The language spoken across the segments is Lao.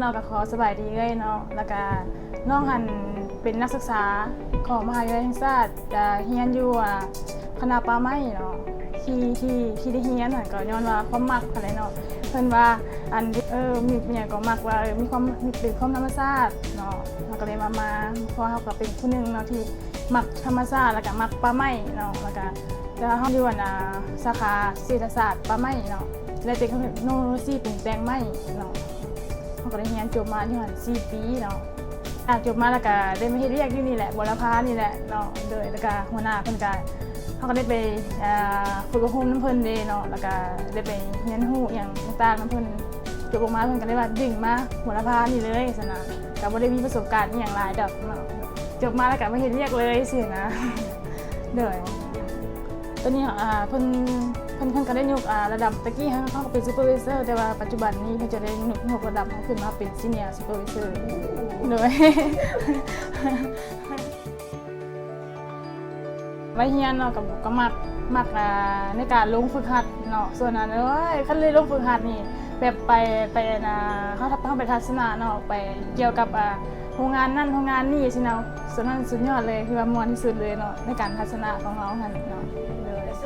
ເຮົາກໍຂໍສະບາຍດີເອື້ອຍເນາະ ແລ້ວກະນ້ອງຫັ້ນເປັນນັກສຶກສາຂອງມະຫາວິທະຍາໄລແຫ່ງຊາດ ຈະຮຽນຢູ່ ອາ ຄະນະປ່າໄມ້ເນາະ ທີ່ ທີ່ ທີ່ໄດ້ຮຽນຫັ້ນກໍຍ້ອນວ່າຄວາມມັກຫັ້ນແຫຼະເນາະ ເພິ່ນວ່າ ອັນ ເອີ ມີຫຍັງກໍມັກວ່າ ເອີ ມີຄວາມ ເປັນຄວາມທຳມະຊາດເນາະ ເຮົາກໍເລີຍວ່າມາ ເພາະວ່າເຮົາກໍເປັນຜູ້ໜຶ່ງເນາະທີ່ມັກທຳມະຊາດ ແລ້ວກໍມັກປ່າໄມ້ເນາະ ແລ້ວກໍ ແຕ່ວ່າເຮົາຢູ່ອັນ ອາ ສາຂາເສດຖະສາດປ່າໄມ້ເນາະ ແລະ ເຕັກໂນໂລຊີປຸງແຕ່ງໄມ້ເນາະ ເຮົາກໍໄດ້ຮຽນຈົບມາຢູ່ຫັ້ນສີ່ປີເນາະ ອາ ຈົບມາແລ້ວກໍໄດ້ມາເຮັດວຽກຢູ່ນີ້ແຫຼະ ບົວລະພານີ້ແຫຼະເນາະ ໂດຍ ແລ້ວກໍຫົວໜ້າເພິ່ນກໍ ເຮົາກໍໄດ້ໄປ ອາ ຝຶກອົບຮົມນຳເພິ່ນເດ້ເນາະ ແລ້ວກໍໄດ້ໄປຮຽນຮູ້ຫຍັງຕ່າງໆນຳເພິ່ນ ຈົບອອກມາເພິ່ນກໍໄດ້ວ່າດຶງມາບົວລະພານີ້ເລີຍຊັ້ນນະ ກໍບໍ່ໄດ້ມີປະສົບການອີ່ຫຍັງຫຼາຍດອກເນາະ ຈົບມາແລ້ວກໍມາເຮັດວຽກເລີຍຊີ້ນະ ໂດຍ ຕອນນີ້ ອາ ເພິ່ນ ເພິ່ນ ເພິ່ນກໍໄດ້ຍົກ ອາ ລະດັບ ແຕ່ກີ້ເຮົາ ເຮົາກໍເປັນຊຸບເປີວິເຊີ ແຕ່ວ່າປັດຈຸບັນນີ້ເພິ່ນຈະໄດ້ຍົກ ຍົກລະດັບເຮົາຂຶ້ນມາເປັນຊີເນຍຊຸບເປີວິເຊີ ໂດຍ ໄວ້ຮຽນເນາະ ກໍ ກໍມັກ ມັກ ອາ ໃນການລົງຝຶກຫັດເນາະ ສ່ວນນັ້ນ ໂອ້ຍ ຄັນໄດ້ລົງຝຶກຫັດນີ້ ແບບໄປ ໄປ ອັນ ອາ ເຮົາ ເຮົາໄປທັດສະນະເນາະ ໄປກ່ຽວກັບ ອາ ໂຮງງານນັ້ນໂຮງງານນີ້ຊີ້ນະ ສ່ວນນັ້ນສຸດຍອດເລີຍ ຄືວ່າມ່ວນທີ່ສຸດເລີຍເນາະ ໃນການທັດສະນະຂອງເຮົາຫັ້ນເນາະ ໂດຍ ສ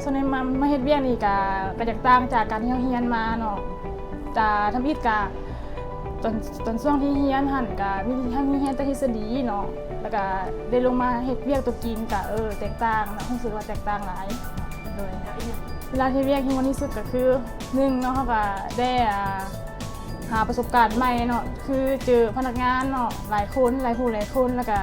່ວນໃຫຍ່ມາ ມາເຮັດວຽກນີ້ກະ ກະຢາກຕ່າງຈາກການທີ່ເຮົາຮຽນມາເນາະ ກະທຳອິດກະ ຕອນ ຕອນຊ່ວງທີ່ຮຽນຫັ້ນກະມີ ທັງມີຮຽນແຕ່ທິດສະດີເນາະ ແລ້ວກະໄດ້ລົງມາເຮັດວຽກຕົວຈິງກະ ເອີ ແຕກຕ່າງເນາະ ຮູ້ສຶກວ່າແຕກຕ່າງຫຼາຍ ໂດຍ ເວລາເຮັດວຽກທີ່ມ່ວນທີ່ສຸດກະຄື ໜຶ່ງເນາະ ເຮົາກະໄດ້ ອາ ຫາປະສົບການໃໝ່ເນາະ ຄືເຈີພະນັກງານເນາະ ຫຼາຍຄົນ ຫຼາຍຜູ້ຫຼາຍຄົນ ແລ້ວກະ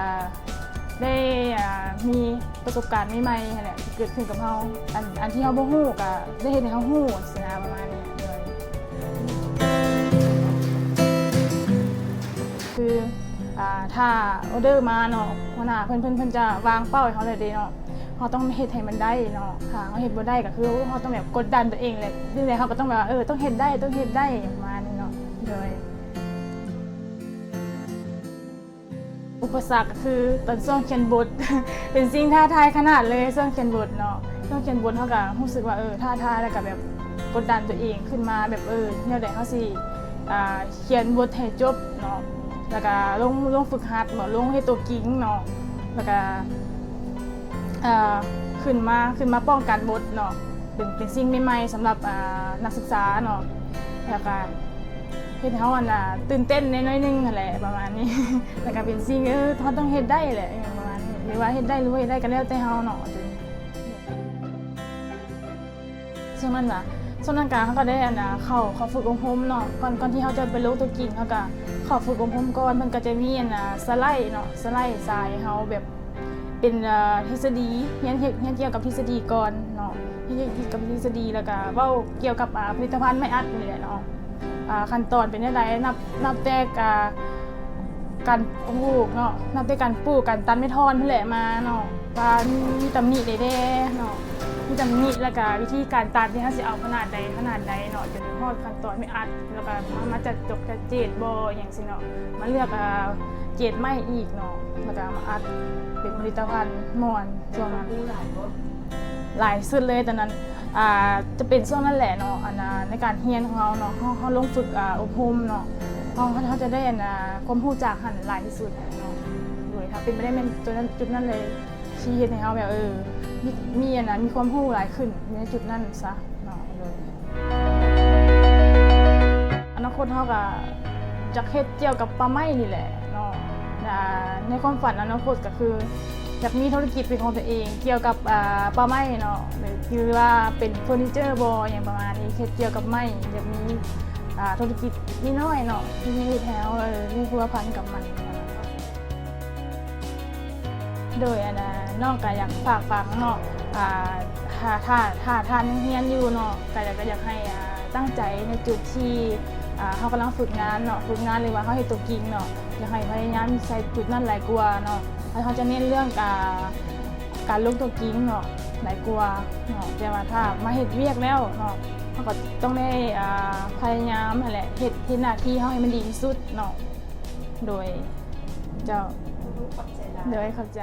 ໄດ້ ອາ ມີປະສົບການໃໝ່ໆຫັ້ນແຫຼະ ທີ່ເກີດຂຶ້ນກັບເຮົາ ອັນ ອັນທີ່ເຮົາບໍ່ຮູ້ກະໄດ້ເຮັດໃຫ້ເຮົາຮູ້ຊີ້ນະ ປະມານນີ້ ໂດຍ ຄື ອາ ຖ້າອໍເດີມາເນາະ ຫົວໜ້າເພິ່ນ ເພິ່ນ ເພິ່ນຈະວາງເປົ້າໃຫ້ເຮົາແລ້ວເດ້ເນາະ ເຮົາຕ້ອງເຮັດໃຫ້ມັນໄດ້ເນາະ ຖ້າເຮົາເຮັດບໍ່ໄດ້ກໍຄືເຮົາຕ້ອງແບບກົດດັນຕົວເອງແຫຼະ ຈັ່ງໃດເຮົາກໍຕ້ອງແບບວ່າ ເອີ ຕ້ອງເຮັດໄດ້ ຕ້ອງເຮັດໄດ້ ປະມານນີ້ເນາະ ໂດຍ ອຸປະສັກກໍຄືຕອນຊ່ວງຂຽນບົດ ເປັນສິ່ງທ້າທາຍຂະໜາດເລີຍ ຊ່ວງຂຽນບົດເນາະ ຊ່ວງຂຽນບົດເຮົາກໍຮູ້ສຶກວ່າ ເອີ ທ້າທາຍ ແລ້ວກໍແບບກົດດັນຕົວເອງຂຶ້ນມາ ແບບ ເອີ ແນວໃດເຮົາຊິ ອາ ຂຽນບົດໃຫ້ຈົບເນາະ ແລ້ວກໍລົງ ລົງຝຶກຫັດເນາະ ລົງເຮັດຕົວຈິງເນາະ ແລ້ວກໍ ເອີ ຂຶ້ນມາ ຂຶ້ນມາປ້ອງກັນບົດເນາະ ເປັນ ເປັນສິ່ງໃໝ່ໆສຳລັບ ອາ ນັກສຶກສາເນາະ ແລ້ວກໍເຮັດໃຫ້ເຮົາ ອັນ ອາ ຕື່ນເຕັ້ນແດ່ໜ້ອຍໜຶ່ງຫັ້ນແຫຼະ ປະມານນີ້ ແລ້ວກໍເປັນສິ່ງ ເອີ ເຮົາຕ້ອງເຮັດໄດ້ແຫຼະ ອີ່ຫຍັງປະມານນີ້ ຫຼືວ່າເຮັດໄດ້ ຫຼືບໍ່ເຮັດໄດ້ກໍແລ້ວແຕ່ເຮົາເນາະ ຈັ່ງນັ້ນວ່າ ຊ່ວງນັ້ນກະເຮົາກໍໄດ້ ອັນ ອາ ເຂົ້າ ເຂົ້າຝຶກອົບຮົມເນາະ ກ່ອນ ກ່ອນທີ່ເຮົາຈະໄປລົງຕົວຈິງ ເຮົາກະເຂົ້າຝຶກອົບຮົມກ່ອນ ເພິ່ນກໍຈະມີ ອັນ ອາ ສະໄລເນາະ ສະໄລສາຍໃຫ້ເຮົາແບບ ເປັນ ເອີ ທິດສະດີ ຮຽນ ຮຽນ ຮຽນກ່ຽວກັບທິດສະດີກ່ອນເນາະ ຮຽນກ່ຽວກັບທິດສະດີ ແລ້ວກະເວົ້າກ່ຽວກັບ ອາ ຜະລິດຕະພັນໄມ້ອັດນີ້ແຫຼະເນາະ ອາ ຂັ້ນຕອນເປັນແນວໃດ ນັບ ນັບແຕ່ ອາ ການປູກເນາະ ນັບແຕ່ການປູກ ການຕັດໄມ້ທ່ອນພຸ້ນແຫຼະມາເນາະ ວ່າມີ ມີຕຳໜິໃດແດ່ເນາະ ມີຕຳໜິ ແລ້ວກະວິທີການຕັດນີ້ ເຮົາຊິເອົາຂະໜາດໃດ ຂະໜາດໃດເນາະ ຈົນຮອດຂັ້ນຕອນໄມ້ອັດ ແລ້ວກໍມາ ມາຈັດຈົກຈັດເຈດບໍ່ ອີ່ຫຍັງຊີ້ເນາະ ມາເລືອກ ອາ ເກດໄມ້ອີກເນາະ ແລ້ວກໍມາອັດເປັນຜະລິດຕະພັນມ່ວນ ຊ່ວງນັ້ນ ຫຼາຍທີ່ສຸດເລີຍຕອນນັ້ນ ອາ ຈະເປັນຊ່ວງນັ້ນແຫຼະເນາະ ອັນ ອາ ໃນການຮຽນຂອງເຮົາເນາະ ເຮົາ ເຮົາລົງຝຶກ ອາ ອົບຮົມເນາະ ເຮົາ ເຮົາຈະໄດ້ ອັນ ອາ ຄວາມຮູ້ຈາກຫັ້ນຫຼາຍທີ່ສຸດເນາະ ໂດຍ ຖ້າເປັນໄປໄດ້ແມ່ນຈຸດນັ້ນ ຈຸດນັ້ນເລີຍ ທີ່ເຮັດໃຫ້ເຮົາແບບ ເອີ ມີ ມີ ອັນນະ ມີຄວາມຮູ້ຫຼາຍຂຶ້ນໃນຈຸດນັ້ນຊະເນາະ ໂດຍ ອະນາຄົດເຮົາກະຢາກເຮັດກ່ຽວກັບປ່າໄມ້ນີ້ແຫຼະເນາະ ອາ ໃນຄວາມຝັນອະນາຄົດກະຄື ຢາກມີທຸລະກິດເປັນຂອງຕົວເອງກ່ຽວກັບ ອາ ປ່າໄມ້ເນາະ ຫຼືວ່າເປັນເຟີນີເຈີບໍ່ ຫຍັງປະມານນີ້ ເຮັດກ່ຽວກັບໄມ້ ຢາກມີ ອາ ທຸລະກິດນ້ອຍໆເນາະ ທີ່ເຮັດໃຫ້ເຮົາ ເອີ ມີພົວພັນກັບມັນ. ໂດຍ ອັນ ນ້ອງກະຢາກຝາກຝັງເນາະ ອາ ຖ້າ ຖ້າ ຖ້າທ່ານຍັງຮຽນຢູ່ເນາະ ກະຢາກ ກະຢາກໃຫ້ ອາ ຕັ້ງໃຈໃນຈຸດທີ່ ອາ ເຮົາກຳລັງຝຶກງານເນາະ ຝຶກງານ ຫຼືວ່າເຮົາເຮັດຕົວຈິງເນາະ ຢາກໃຫ້ພະຍາຍາມໃສ່ຈຸດນັ້ນຫຼາຍກວ່າເນາະ ແລ້ວເຮົາຈະເນັ້ນເລື່ອງ ອາ ການລົງຕົວຈິງເນາະ ຫຼາຍກວ່າເນາະ ແຕ່ວ່າຖ້າມາເຮັດວຽກແລ້ວເນາະ ເຮົາກໍຕ້ອງໄດ້ ອາ ພະຍາຍາມຫັ້ນແຫຼະ ເຮັດ ເຮັດໜ້າທີ່ເຮົາໃຫ້ມັນດີທີ່ສຸດເນາະ ໂດຍ ເຈົ້າ ຂອບໃຈຫຼາຍ ໂດຍ ຂອບໃຈ.